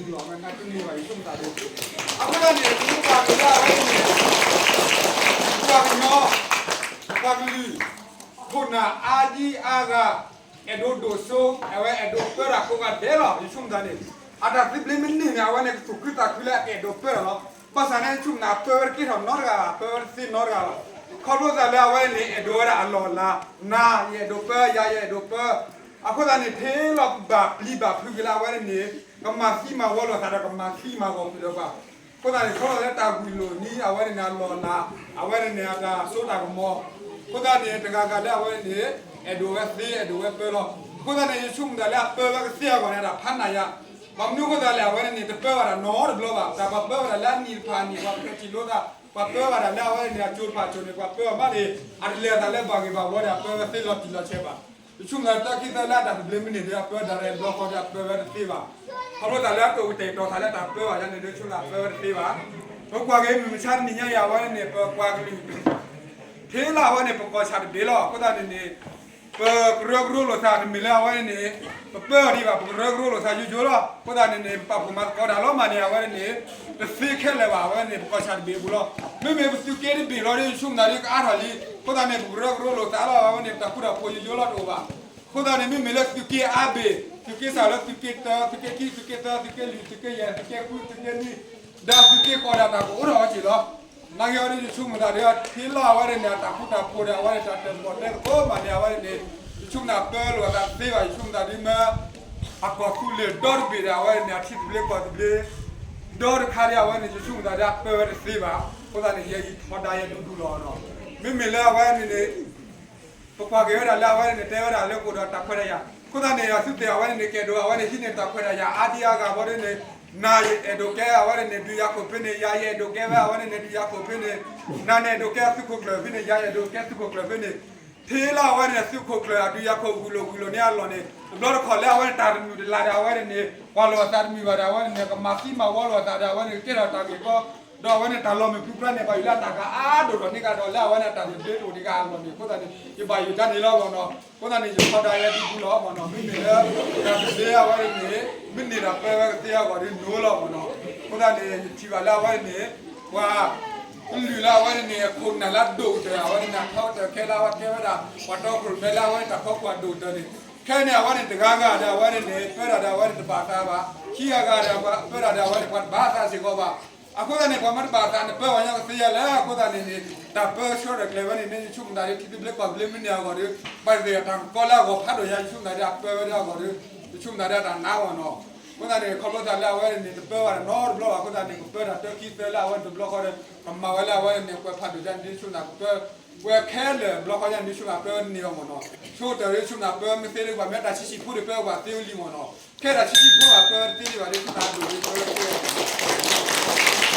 လီၤမ့ၢ်နတန့ၢ်ဘၣ် ယဆိကမိၣ်သးဒီး အဃိသတးန့ၣ် ပမ့ၢ်ကွၢ်က့ၤလၢအဝဲန့ၣ် ပှၤကညီ ပှၤကလုာ် ခိၣ်နၢ်အါဒံအါဂၤ အဲၣ်ဒိးဒိၣ်စိ အဝဲအဲၣ်ဒိးပၢတၢ်ကိးဂၤဒဲးလီၤ. ယဆိကမိၣ်သးန့ၣ် အတၢ်သဘျ့မ့ၢ်န့ၢ်န့ၣ် အဝဲန့ၣ်ကသူၣ်ခုသးခုလၢအကအဲၣ်ဒိးပၢတၢ်လီၤ. ဘၣ်ဆၣ်န့ၣ် ယဆိကမိၣ်န့ၣ်ပၢဝဲတကဲထီၣ်နီတဂၤဘၣ်, ပၢဝဲတသ့နီတဂၤဘၣ်. ခီဖျိသးလၢအဝဲန့ၣ် အဲၣ်ဒိးဝဲဒၣ်အလီၢ်အလၤ, နၤယအဲၣ်ဒိးပၢ ယၤယအဲၣ်ဒိးပၢ အဃိသတးန့ၣ် ဖဲလီၤပဘၣ်ပျံၤဘၣ်ဖုးက့ၤလၢအဝဲန့ၣ် ကမၤသံမၤဝီလိာ်သးဒီး ကမၤသံမၤဂီၤကွံာ်ဒီးပှၤ. အဃိသတးန့ၣ် ခီဖျိလၢတၢ်ဂုာ်လိာ်န့ၣ် အဝဲန့ၣ်န့ၣ် အလီၢ်အလၤ, အဝဲန့ၣ်န့ၣ် အတၢ်စိတၢ်ကမီၤ. အဃိသတးန့ၣ် တဂၤဂၤလၢအဝဲန့ၣ် အဲၣ်ဒိးဝဲသ့ အဲၣ်ဒိးဝဲပၢလီၤ. အဃိသတးန့ၣ် ယဆိကမိၣ်သးလၢအပၢဝဲကသ့အဂီၢ်န့ၣ် အတၢ်ဖးနးယၤ. ဘၣ်မနုၤအဃိသတးလဲၣ် အဝဲန့ၣ်န့ၣ် တပၢဘၣ်တၢ်နီတဘျီဘၣ်. တၢ်ပှၤပၢဝဲဒၣ်လၢအနံၣ်တဖၣ်န့ၣ် ပှၤပျဲထံၣ်လိာ်သး, ပှၤပၢဘၣ်တၢ်လၢအဝဲန့ၣ် အစိၤတဖၣ်အစိၤန့ၣ် ပှၤပၢအီၤမးန့ၣ် အတလဲၤအသးလၢဘၣ်ဂ့ၤဘၣ်ဝီဒီး အပၢဝဲသ့လီၤတံၢ်လီၤဆဲးဘၣ်. ယဆိကမိၣ်သးတၢ်ခံသၢလၢအတၢ်သဘျ့မ့ၢ်န့ၢ်ဒီး အပၢဒၣ်ရဲၣ်တဘျီဃီဒီး အပၢဝဲတသ့ဘၣ်. ခီဖျိသးလၢအတအိၣ်ကတဲာ်ကတီၤသးလၢတၢ်ပၢဘၣ်ယၤန့ၣ်ဒီး ယဆိကမိၣ်သးပၢဝဲတသ့ဘၣ်. ပကွၢ်က့ၤမုၢ်မဆါတနံၤညါအံၤ အဝဲန့ၣ် ပပှၤကလုာ် ဖဲလၢအဝဲန့ၣ် ပကီၢ်ဆၣ်တဘ့ၣ်လီၤ. အဃိသတးန့ၣ်န့ၣ် ပကရၢကရိလိာ်သးတမ့ၢ်လၢအဝဲန့ၣ် ပပၢအီၤဒံးဘၣ်, ပကရၢကရိလိာ်သးယိယိလီၤ. အဃိသတးန့ၣ်န့ၣ် ပပာ်ဖှိၣ်မၤသကိးတၢ်လီၤမးန့ၣ် အဝဲန့ၣ် တသ့ခဲလၢာ်ဘၣ်. အဝဲန့ၣ် ပကီၢ်ဆၣ်တဘ့ၣ်အပူၤလီၤ. မ့မ့ၢ်ပသုးက့တဘ့ၣ်လီၤဒီး ယဆိကမိၣ်သးဒ်ကအါထီၣ်လံ. အဃိသတးန့ၣ် ပကရၢကရိလိာ်သးလီၤ. အဝဲန့ၣ် ပတၢ်ဃူတၢ်ဖိးယိယိလီၤတအိၣ်ဘၣ်. အဃိသတးန့ၣ် မ့မ့ၢ်လၢသုးက့အါဘ့ၣ်, သုးက့စးလၢသုးက့တၢ, သုးက့ခံ, သုးက့သၢ, သုးက့လွံၢ်, သုးက့ယဲၢ်, သုးက့ဃု, သုးက့နွံ, ဒီးသုးက့ဃိးဒီးတၢ်ကအိးထီၣ်အီၤက့ၤလီၤ. နာ်က့အီၤဒီး ယဆိကမိၣ်သးဒီး ဖဲလၢအဝဲန့ၣ်န့ၣ် အတၢ်ဃူတၢ်ဖိးဒီး အဝဲန့ၣ် တၢ်တၢၣ်ပီၣ်တဲသကိးမးန့ၣ် အဝဲန့ၣ်န့ၣ် ယဆိကမိၣ်န့ၣ် အပၢလိာ်အသးတသ့ဘၣ်. ယဆိကမိၣ်သးဒ်မ့ၢ် အကီၢ်သူလ့ၤဒီတဘ့ၣ်ဒီး အဝဲန့ၣ်န့ၣ် အထံသဘျ့ကီၢ်သဘျ့ ဒီတခါဒီး အဝဲန့ၣ် ယဆိကမိၣ်သးဒီး အပၢဝဲတသ့ဘၣ်. အဃိသတးန့ၣ် ယဲယထီဒါယဲဒူဒူလီၤနီၤ. မ့မ့ၢ်လၢအဝဲန့ၣ်န့ၣ် ပကွၢ်က့ၤဝဲဒၣ်လၢအဝဲန့ၣ်န့ၣ် တဲဝဲဒၣ်လၢကအိၣ်ဒီးတၢ်ခွဲးတၢ်ယာ်. အဃိသတးန့ၣ် အသုတဲအဝဲန့ၣ်န့ၣ် ကဲဒိးအဝဲန့ၣ် ဟံးန့ၢ်တၢ်ခွဲးတၢ်ယာ်အါဒံအါဂၤဘီဒ်န့ၣ် နၤယအဲၣ်ဒိးကဲအဝဲန့ၣ်န့ၣ် ဒုးယၤခိၣ်ဖဲန့ၣ် ယၤယအဲၣ်ဒိးကဲဝဲအဝဲန့ၣ်န့ၣ် ဒုးယၤခိၣ်ဖဲန့ၣ် နၤန့ၣ်အဲၣ်ဒိးကဲအသုးခိၣ်ကျၢၢ်ဖဲန့ၣ် ယၤယအဲၣ်ဒိးကဲသုးခိၣ်ကျၢၢ်ဖဲန့ၣ် ဖဲလၢအဝဲန့ၣ် အသုးခိၣ်ကျၢၢ်အဒုးယၤခိၣ်ဂုာ်လိာ်ဂုာ်လိာ်န့ၢ်အလီၢ်န့ၣ် တဘျီတခီၣ်လၢအဝဲန့ၣ် တၢ်တမုာ်တလၤဒီးအဝဲန့ၣ်န့ၣ် ကွၢ်လိာ်အသးတမုာ်ဘၣ်ဒီး အဝဲန့ၣ်န့ၣ် ကမၤသံမၤဝီလိာ်အသးဒီး အဝဲန့ၣ်ကကဲထီၣ်တၢ်ဂ့ၢ်ကီ ဒီးအဝဲန့ၣ်တၢ်လီၤမုၢ်ပြံပြါန့ၣ် ဘၣ်ယိၣ်လၢအတၢ်ကအါဒိၣ်ထီၣ်န့ၢ်ကဒီးလၢအဝဲန့ၣ် အတၢ်သဘျ့တအိၣ်ဒံးကအလီၢ်န့ၣ် အဃိသတးန့ၣ် ယဘၣ်ယိၣ်ဒၣ်န့ၣ်လီၤမ့ၢ်နီၤ. အဃိသတးန့ၣ် ယထီဒါယဲဒူဒူလီၤမ့ၢ်နီၤ. မ့မ့ၢ်လၢ တၢ်သဘျ့အဝဲန့ၣ် မ့ၢ်န့ၢ်တၢ်ပၢဝဲကသ့အဂီၢ်ဒီး နိလီၤမ့ၢ်နီၤ. အဃိသတးန့ၣ် ယထံၣ်ဘၣ်လၢအဝဲန့ၣ် ပှၤ ကလုာ်လၢအဝဲန့ၣ် အခိၣ်နၢ်လၢအဒိၣ်ကတၢၢ် အဝဲန့ၣ် အထီကတၢၢ်ခဲလၢာ် အဝဲကဲဝဲဒၣ် ပှၤတီခိၣ်ရိၣ်မဲလၢအဝဲန့ၣ်တၢ်ဖီကွၢ်ဒိၣ်ကတၢၢ်န့ၣ် ခဲန့ၣ် အဝဲန့ၣ်တဂၤဂၤဒီး အဝဲန့ၣ်န့ၣ် ပၢတၢ်ဒီးအဝဲန့ၣ်တဘၣ်သးဘၣ်. ခံဂၤဂၤဒီး ပၢတၢ်ဒီးအဝဲန့ၣ် ပှၤတဘၣ်သးစ့ၢ်ကီးဘၣ်. အဃိသတးန့ၣ် ပှၤမ့ၢ်တဘၣ်သးန့ၣ် ပၢဝဲညီကသ့ယဲလဲၣ်. အဃိသတးန့ၣ်န့ၣ် တၢ်ပၢဆှၢဒီးကျဲဝဲန့ၣ်န့ၣ် ယဆိကမိၣ်သးဒီး ထံသဘျ့ကီၢ်သဘျ့မ့ၢ်န့ၢ်အဂီၢ်ဒီး ဘၣ်သ့ၣ်တၢ်ကီလၢအဂီၢ်ဖးဒိၣ်ညါ ယဆိကမိၣ်သးဒီး အပၢဝဲဒၣ်အဂီၢ်ဒီး ယဆိကမိၣ်သးဒီးတၢ်နါမ့ၢ်နီၤ. အဃိသတးန့ၣ် ခီဖျိသးလၢအဝဲန့ၣ် တပၢဝဲဒၣ်နီတဘျီဘၣ်. အဃိသတးန့ၣ် ပပၢတၢ်တၢခံသၢလၢအဝဲန့ၣ်တဘျီဃီဒီး ကမၤဝဲလၢအဝဲန့ၣ် ကွဲးဖးဒိၣ်ညါန့ၣ် ယဆိကမိၣ်သးပၢ ပှဲၤခဲလၢာ်ဘျီဃီညါန့ၣ် ယဆိကမိၣ်ပၢဝဲတန့ၢ်အီၤမ့ၢ်နီၤ. ဆိကတၢၢ်ဒီး ယဆိကမိၣ်ပၢမ့ၢ်သ့လၢပှၤမ့ၢ်တၢ်ဆံးဆံးဖိဒီး ပၢပှၤသ့ဝဲလံမ့ၢ်နီၤ. ခဲတၢ်ဆံးဆံးဖိဘၣ်ပၢဝဲတသ့ဒံးဘၣ်ဒီး ယဆိကမိၣ်သးဒိၣ်ဒီးပၢဝဲတသ့အီၤမ့ၢ်နီၤ.